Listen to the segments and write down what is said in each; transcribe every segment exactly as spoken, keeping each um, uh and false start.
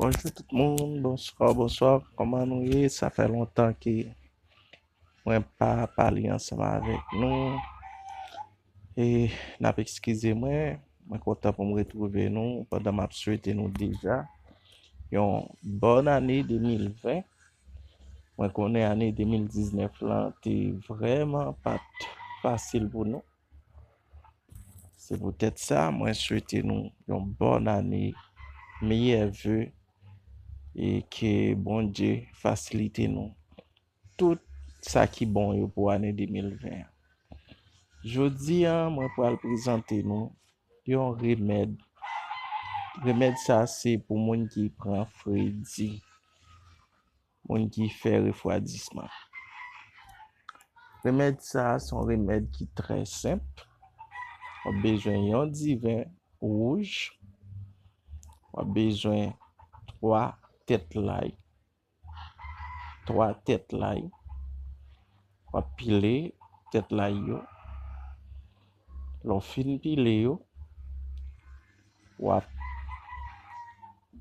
Bonjou tout moun, bonswa, bonswa. Kòman nou ye? Sa fè lontan ke mwen pa pale ansanm avèk nou. E n ap eskize mwen, mwen kontan pou m retwouve nou pandan m ap swete nou deja yon bòn ane de mil ven. Mwen konnen ane de mil diznèf lan te vrèman pa t fasil pou nou. Se poutèt sa, mwen swete nou yon bòn ane, meyè ve, e ke Bondye fasilite nou tout sa ki bon yo pou ane de mil ven an. Jodi a, mwen pral prezante nou yon remèd. Remèd sa se pou moun ki pran fredi, moun ki fè refwadisman. Remèd sa se yon remèd ki trè senp. W ap bezwen yon diven wouj. W ap bezwen twa tèt lay. Twa tèt lay. W ap pile tèt lay yo. Lè w fin pile yo, w ap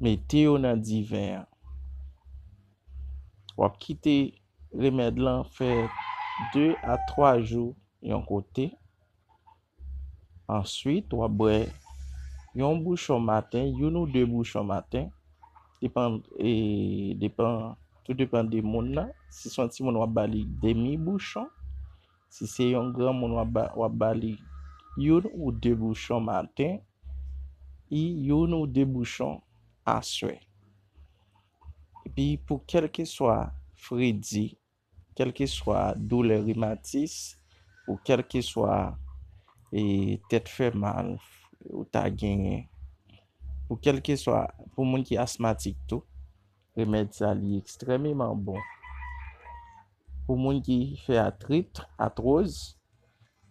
mete yo nan diven an. W ap kite remèd lan fè de a twa jou yon kote. Answit, w ap bwè yon bouchon maten, youn ou de bouchon maten. Depann, e, depann, tou depann de moun nan. Si se yon timoun, w ap ba li demi bouchon. Si se yon granmoun, w ap ba, w ap ba li youn ou de bouchon maten, e youn ou de bouchon aswè. Epi pou kèlkeswa fredi, kèlkeswa doulè rimatis, ou kèlkeswa, e, tèt fè mal ou ta genyen, pou kèlkeswa, pou moun ki asmatik tou, remèd sa li ekstrèmeman bon. Pou moun ki fè atrit, atwoz,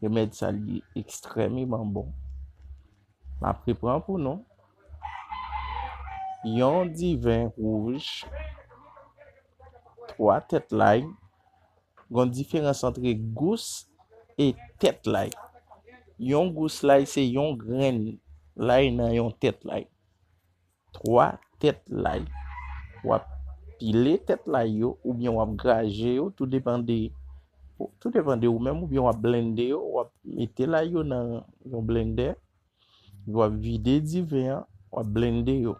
remèd sa li ekstrèmeman bon. M ap repran pou nou. Yon diven wouj, twa tèt lay. Gon diferans antre gous e tèt lay. Yon gous lay se yon grenn lay nan yon tèt lay. Twa tèt lay. W ap pile tèt lay yo, oubyen w ap graje yo, tou depann de, tou depann de ou menm, oubyen w ap blende yo, w ap mete lay yo nan yon blendè, w ap vide diven an, w ap blende yo.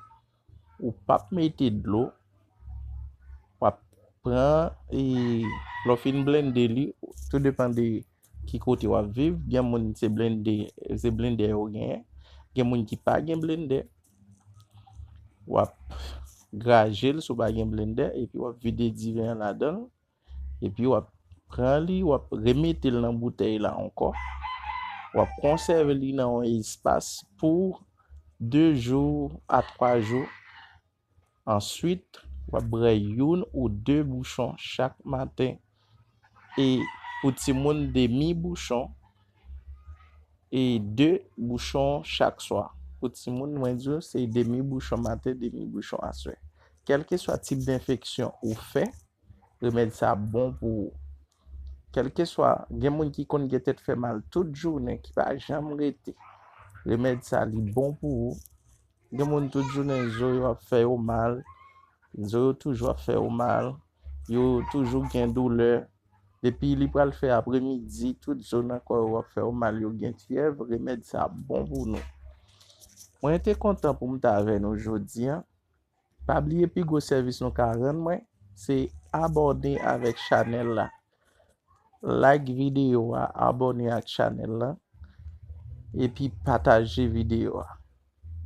Ou p ap mete dlo, w ap pran, e, lè w fin blende li, tou depann de ki kote w ap viv, gen moun se blende, se blendè yo genyen, gen moun ki pa gen blendè. W ap graje l si w pa gen blendè, epi w ap vide diven an ladan l, epi w ap pran li, w ap remete l nan boutèy la ankò. W ap konsève li nan yon espas pou de jou a twa jou. Answit, w ap bwè youn ou de bouchon chak maten. E pou timoun, demi bouchon e de bouchon chak swa. Pou timoun, mwen di w, se demi bouchon maten, demi bouchon aswè. Kèlkeswa tip de enfeksyon ou fè, remèd sa bon pou ou. Kèlkeswa, gen moun ki konn gen tèt fè mal tout jounen, ki pa janm rete. Remèd sa, li bon pou ou. Gen moun tout jounen zo yo ap fè yo mal. Zo yo toujou ap fè yo mal. Yo toujou gen doulè. Depi li pral fè apremidi, tout zo nan kò yo ap fè yo mal, yo gen fyèv, remèd sa bon pou nou. Mwen te kontan pou m t avè nou jodi a. Pa bliye pi gwo sèvis nou ka rann mwen, se abòne avèk chanèl la. Like videyo a, abòne ak chanèl la, epi pataje videyo a.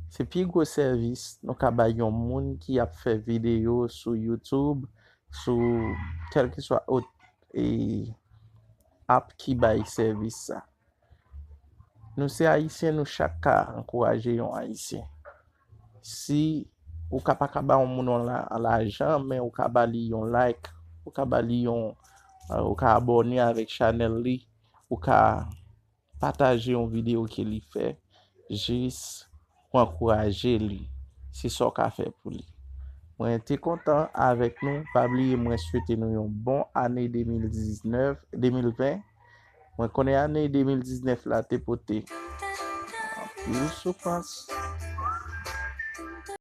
Se pi gwo sèvis nou ka bay yon moun ki ap fè videyo sou YouTube, sou kèlkeswa ot, e, app ki bay sèvis sa. Nou se Ayisyen, nou chak ka ankouraje yon Ayisyen. Si ou ka pa ka ba yon moun yon la-, lajan, men ou ka ba li yon like, ou ka ba li yon, e, ou ka abòne avèk chanèl li, ou ka pataje yon videyo ke li fè, jis pou ankouraje li. Se sa w ka fè pou li. Mwen te kontan avèk nou. Pa bliye, mwen swete nou yon bon ane de mil diznèf, de mil ven. Mwen konnen ane de mil diznèf la te pote anpil soufrans,